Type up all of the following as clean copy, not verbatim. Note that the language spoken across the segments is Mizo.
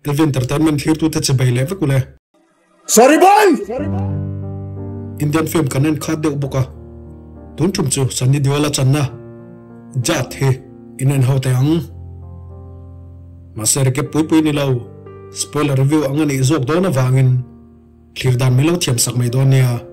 LV Entertainment thlirtute chibai leh vek ule. Sorry boy! Indian film kan en khat deuh bawk a, tun tum chu Sunny Deol a channa Jat hi in en ho teh ang. Mahse recap pui pui ni lo, spoiler review ang a nih zawk dawn avangin thlir dan min lo thiam sak mai dawn nia.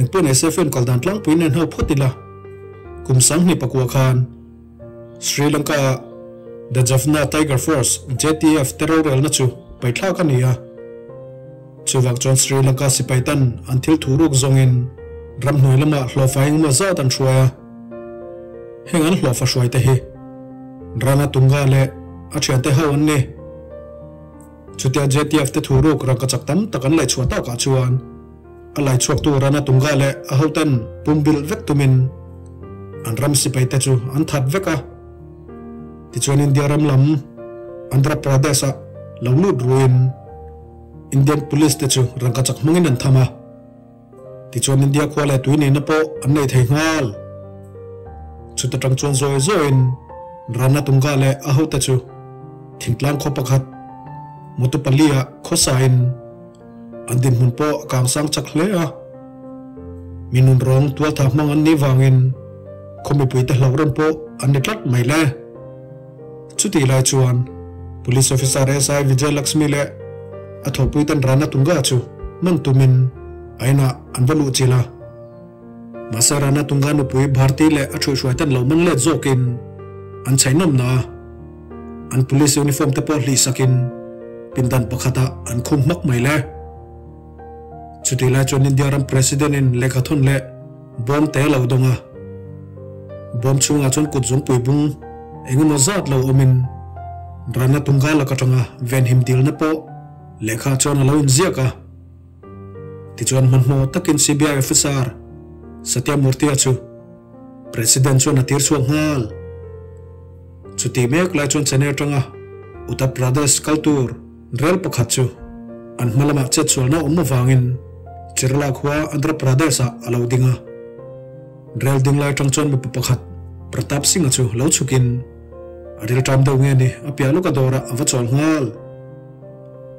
Engpawh nei se film kal dan tlangpui nen ho phawt ila, kum 2009 khan Sri Lanka ah The Jaffna Tiger Force, JTF, te rorelna chu paithlak a ni a. Chuvang chuan Sri Lanka sipai tan an thil thu ruk zawngin ramhnuai lamah hlawhfa engemaw zat an hruai a. Heng an hlawhfa hruai te hi Rana Tunga leh a thiante ho an ni. Chutia JTF te thu ruk rangka chak tam tak an laihchhuah takah chuan a laichhuaktu Rana Tunga leh a hoten pumbilh vek tumin an ram sipai te chu an that vek a. Tichuan India ram lam Andhra Pradesh ah lo lut ruin Indian Police te chu rangka chak hmangin an tham a. Tichuan India khua leh tui neihna pawh an nei thei nghal. Chuta tang chuan zawi zawiin Rana Tunga leh a hote chu thingtlang khaw pakhat Mutupalli ah khawsain an dinhmun pawh a kangsang chak hle a. Mi nunrawng tualtha hmang an nih vangin khaw mipuite hlauh rawn pawh an ni tlat mai le. Chutih lai chuan Police Officer SI Vijay Lakshmi leh a thawhpuiten Rana Tunga chu man tumin a inah an va luh chilh a. Mahse Rana Tunga nupui Bharti leh a thuihhruaiten lo man let zawkin an chhaihnawmna a, an police uniform te pawh hlihsakin pindan pakhatah an khum hmak mai le. Chutih lai chuan India ram President in lehkhathawn leh bawm te a lo dawng a. Bawm chhungah chuan kut zungpui bung eng emaw zat lo awmin Rana Tunga lak atanga venhim dilna pawh lehkha chuan a lo inziak a. Tichuan hmanhmawh takin CBI officer Satya Murthy-a chu President chuan a tir chhuak nghal. Chutih mek lai chuan Chennai atanga Uttar Pradesh kal tur Rel pakhat chu an hma lamah chetsualna awm avangin Kerala khua Andhra Pradesh-ah a lo ding a. Rel ding lai atang chuan mipa pakhat Pratap Singh-a chu lo chhukin a rilṭam deuh nge ni a piah lawka dawrah a va chawl nghal.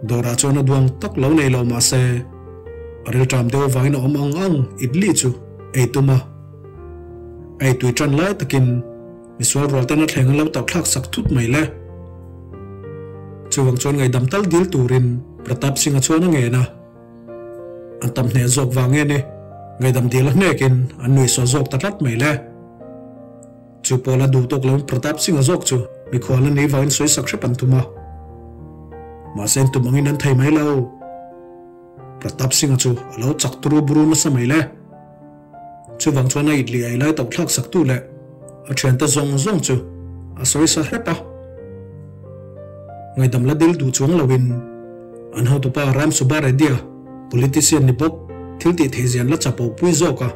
Dawrah chuan a duang tak lo nei lo mah se a rilṭam deuh avangin a awm ang ang idli chu ei tum a. A eitui ṭan lai takin Misual rual ten a thleng an lo tauhthlak sak thut mai le. Chuvang chuan ngaihdam tal dil turin Pratap Singh-a chuan a ngen a. An tam hneh zawk vang nge ni, ngaihdam dil a hnekin an nuihsaw zawk ta tlat mai le. Chu pawla duh tawk loin Pratap Singh-a zawk chu mikhual a nih vangin sawi sak hrep an tum a. Mahse an tum angin an thei mai lo. Pratap Singh-a chu a lo chak turu buru nasa mai le. Chuvang chuan a idli ei lai tauhthlak saktu leh a thiante zawng zawng chu a sawi sa hrep a. Ngaidam la dil duh chuang loin an hotupa Ram Subba Reddy-a politician ni bawk thil tih theih zian la chapo pui zawk a.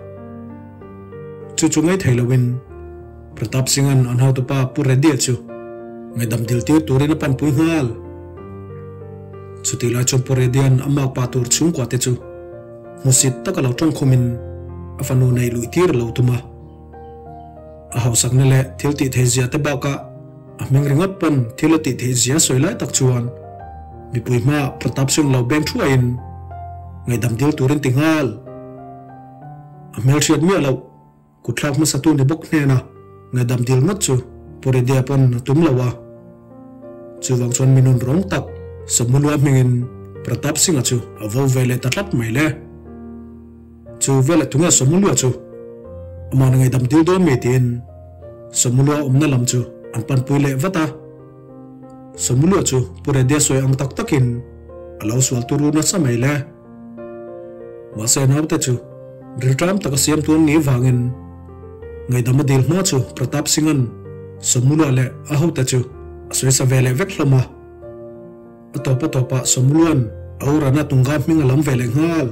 Chu chu ngei thei loin Pratap Singh-a'n an hotupa Pu Reddy-a chu ngaidam dil tir turin a panpui nghal. Chutih lai chuan Pu Reddy-a'n a makpa tur chhungkua te chu Hmusit taka lo tawngkhawmin a fanu nei luih tir a lo tum a. A hausakna leh thil tih theih zia te bakah a hming ringawt pawn thil a tih theih zia sawi lai tak chuan mipui hmaah Pratap Singh lo beng thuaiin ngaihdam dil turin ti nghal. A hmelhriat miah loh. Kutthlak hmasatu ni bawk hnena ngaihdam dil ngawt chu Pu Reddy-a pawn a tum lo a. Chuvang chuan mi nun rawng tak Sawmhmulua hmingin Pratap Singh-a chu a vo ve leh ta tlat mai le. Chu veleh tunge Sawmhmulua chu amah na ngaihdam dil dawn mi tiin Sawmhmulua awmna lam chu an panpui leh vat a. Sawmhmulua chu Pu Reddy-a sawi ang tak takin a lo sual turu nasa mai le. Mahse naute chu. Rilṭam taka siamtu an nih vangin ngaihdam a dil hma chu Pratap Singh-a'n Somulua leh a hote chu a sawisa ve leh vek hlawm a. A tawp a tawpah Somulua'n a u Rana Tunga hming a lam ve leh nghal.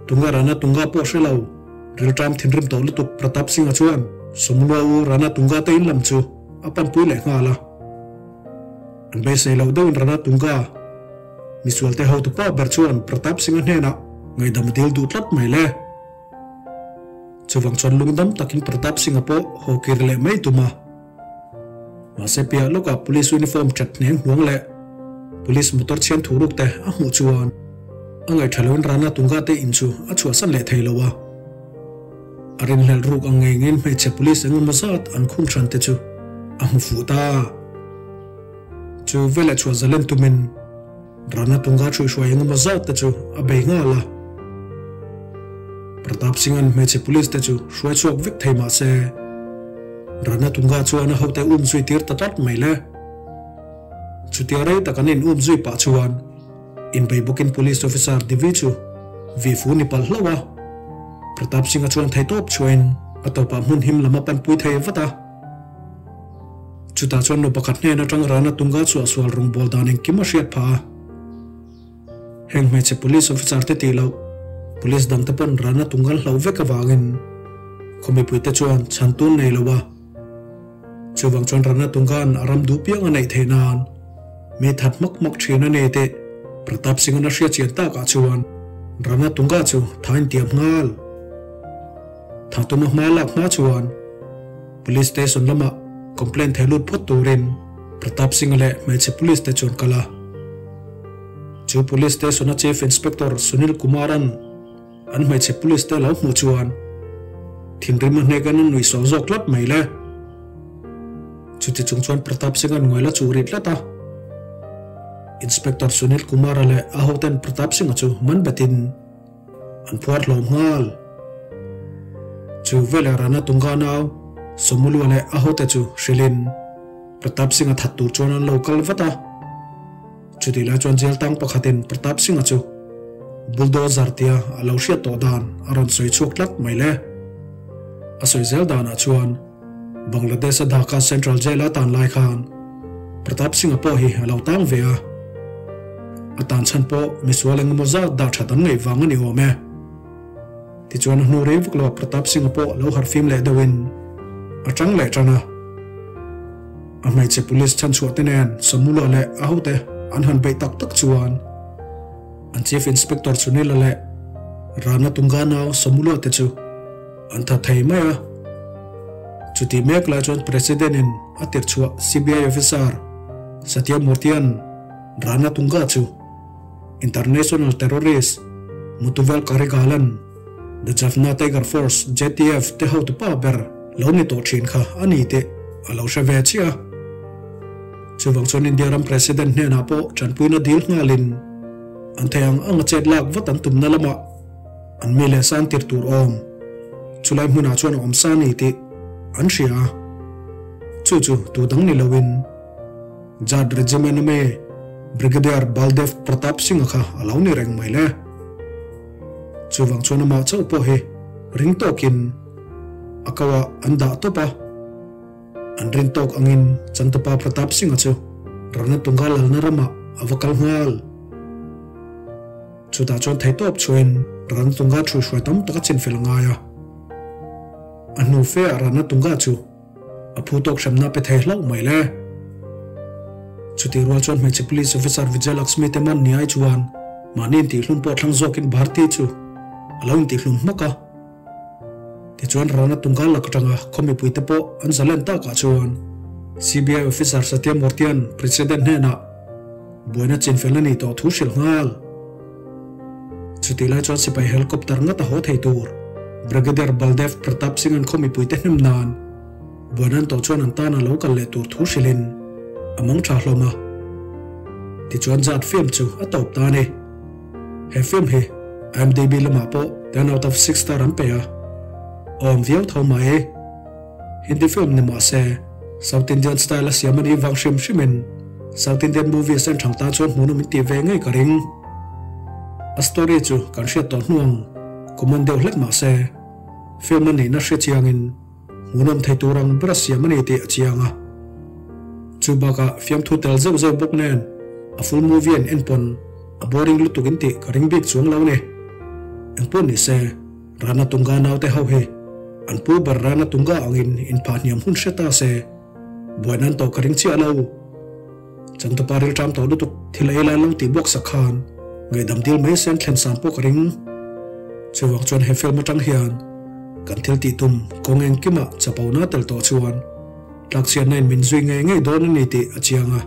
Tunga Rana Tunga pawh hre lo, rilṭam thinrim tawh lutuk Pratap Singh-a chuan Somulua u Rana Tunga te in lam chu a panpui leh nghal a. An beisei loh deuhin Rana Tunga Misualte hotupa ber chuan Pratap Singh-a hnenah ngaihdam a dil duh tlat mai le. Chuvang chuan lungdam takin Pratap Singh-a pawh haw kir leh mai tum a. Mahse piah lawkah police uniform chat hneng hnuang leh police motor chhian thu ruk te a hmuh chuan a ngaihṭha loin Rana Tunga te in chu a chhuahsan leh thei lo a. A rinhlelh ruk ang ngei ngeiin hmeichhe police engemaw zat an khung hran te chu a hmu fuh ta. Chu veleh chhuah zalen tumin Rana Tunga hruihhruai engemaw zat te chu a bei nghal a. Pratap Singh-a'n hmeichhe police te chu hruai chhuak vek thei mah se, Rana Tunga chuan a hote um zui tir ta tlat mai le. Chutia rei tak an in um zui pah chuan inbei bawkin police officer Divi chu vi fu ni palh hlauh a. Pratap Singh-a chuan theitawp chhuahin a tawpah hmun him lam a panpui thei vat a. Chutah chuan nu pakhat hnen atang Rana Tunga chhuahsual rawngbâwl dan engkim a hriat phah a. Heng hmeichhe police officer te tih loh, police dangte pawn Rana Tunga an hlauh vek avangin khaw mipuite chuan chhan tun nei lo a. Chuvang chuan Rana Tunga'n a ram duh piang a neih theih nan mi that hmak hmak thin a ni tih Pratap Singh-a'n a hriat chian takah chuan Rana Tunga chu tha intiam nghal. Tha tuma hma lak hma chuan Police station lamah complaint thei lut phawt turin Pratap Singh-a leh hmeichhe police te chuan kal a. Chu police station-a Chief Inspector Sunil Kumar-a'n an hmeichhe police te lo hmuh chuan thinrim a hnekin an nuihsawh zawk tlat mai le. Chuti chung chuan Pratap Singh-a'n ngawi la chuh rih tlat a. Inspector Sunil Kumar-a leh a hoten Pratap Singh-a chu man betin An phuar hlawm nghal. Chu veleh Rana Tunga nau Somulua leh a hote chu hrilhin Pratap Singh-a that tur chuan an lo kal vat a. Chutih lai chuan jail tang pakhatin Pratap Singh-a chu bulldozer tia a lo hriat tawh dan a rawn sawi chhuak tlat mai le. A sawi zel danah chuan Bangladesh-a Dhaka Central Jail-a tan lai khan Pratap Singh-a pawh hi a lo tang ve a. A tan chhan pawh misual engemaw zat dah that an ngaih vang a ni awm e. Tichuan a hnu rei vak lo Pratap Singh-a pawh lo harhfim leh deuhin a tang leh tan a. A hmeichhe police chhanchhuah te nen Samula leh a hote an han beih tak tak chuan an Chief Inspector Sunil-a leh Rana Tunga nau Samula te chu An tha thei mai a. Chutih mek lai chuan President in a tirchhuah CBI officer Satya Murthy-a'n Rana Tunga chu International terrorist Muthuvel Karikalan The Jaffna Tiger Force, JTF, te hotupa ber lo ni tawh thin kha a ni tih a lo hre ve chiah a. Chuvang chuan India ram President hnenah pawh tanpuina dil nghalin an thei ang anga chet lak vat an tumna lamah An mi leh san tir tur awm. Chulai hmunah chuan a awm sa ni tih an hria a. Chu chu tu dang ni loin Jat Regiment a mi Brigadier Baldev Pratap Singh-a kha a lo ni reng mai le. Chuvang chuan amah chauh pawh hi ring tawkin a ko ah an dah tawp a. An rin tawk angin Chantapa Pratap Singh-a chu Ranatunga lalna ramah a va kal nghal. Chutah chuan theitawp chhuain Ranatunga thuihhruai tam tak a chinfel a ngai a. A hnu feah Ranatunga chu a phu tawk hremna pe thei hlauh mai le. Chutih rual chuan hmeichhe Police Officer Vijay Lakshmi te man ni ai chuan mahni intihhlum pawh thlang zawkin Bharti chu a lo intihhlum hmak a. Tichuan Ranatunga lak atanga khaw mipuite pawh an zalen takah chuan CBI Officer Satya Murthy-a'n President hnenah Buaina chinfel a nih tawh thu hrilh nghal. Chutih lai chuan sipai helicopter ngat a haw thei tur Brigadier Baldev Pratap Singh-a'n khaw mipuite hnem nan buaina an tawh chuan an tan a lo kal leh tur thu hrilhin a mang tha hlawm a. Tichuan zat film chu a tawp ta a ni. He film hi IMDb lamah pawh 10 out of 6 star an pe a, awm viau tho mai. Hindi film ni mah se, South Indian style a siam a nih vang hrim hrimin South Indian movies en thang tan chuan hmuhnawm in tih ve ngei ka ring. A story chu kan hriat tawh hnuang. Common deuh hlek mah se, film a nihna hre chiangin hmuhnawm thei tur ang ber a siam a ni tih a chiang a. Chu bakah fiamthu tel zeuh zeuh bawk nen a full movie an en pawn a boring lutuk in tih ka ring bik chuang lo ni. Engpawh ni se, Rana Tunga naute ho hi an pu ber Rana Tunga angin inphah hniam hun hre ta se, buai nan tawh ka ring chiah lo. Changtupa rilṭam tawh lutuk thil ei lai lo tih bawk sak khan ngaihdam dil mai sen thlen san pawh ka ring. Chuvang chuan he film atang hian kan thil tih tum kawng engkimah chapona tel tawh chuan tlakchhiatna in min zui ngei ngei dawn a ni tih a chiang a.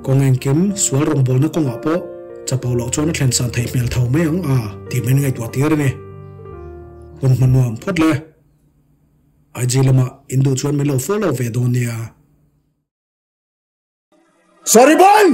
Kawng engkim sual rawngbawlna kawngah pawh chapo loh chuan a thlen san theih hmel tho mai ang a tih min ngaihtuah tir a ni. Hun hma nuam phawt le. IG lamah in duh chuan min lo follow ve dawn nia. Sorry boy!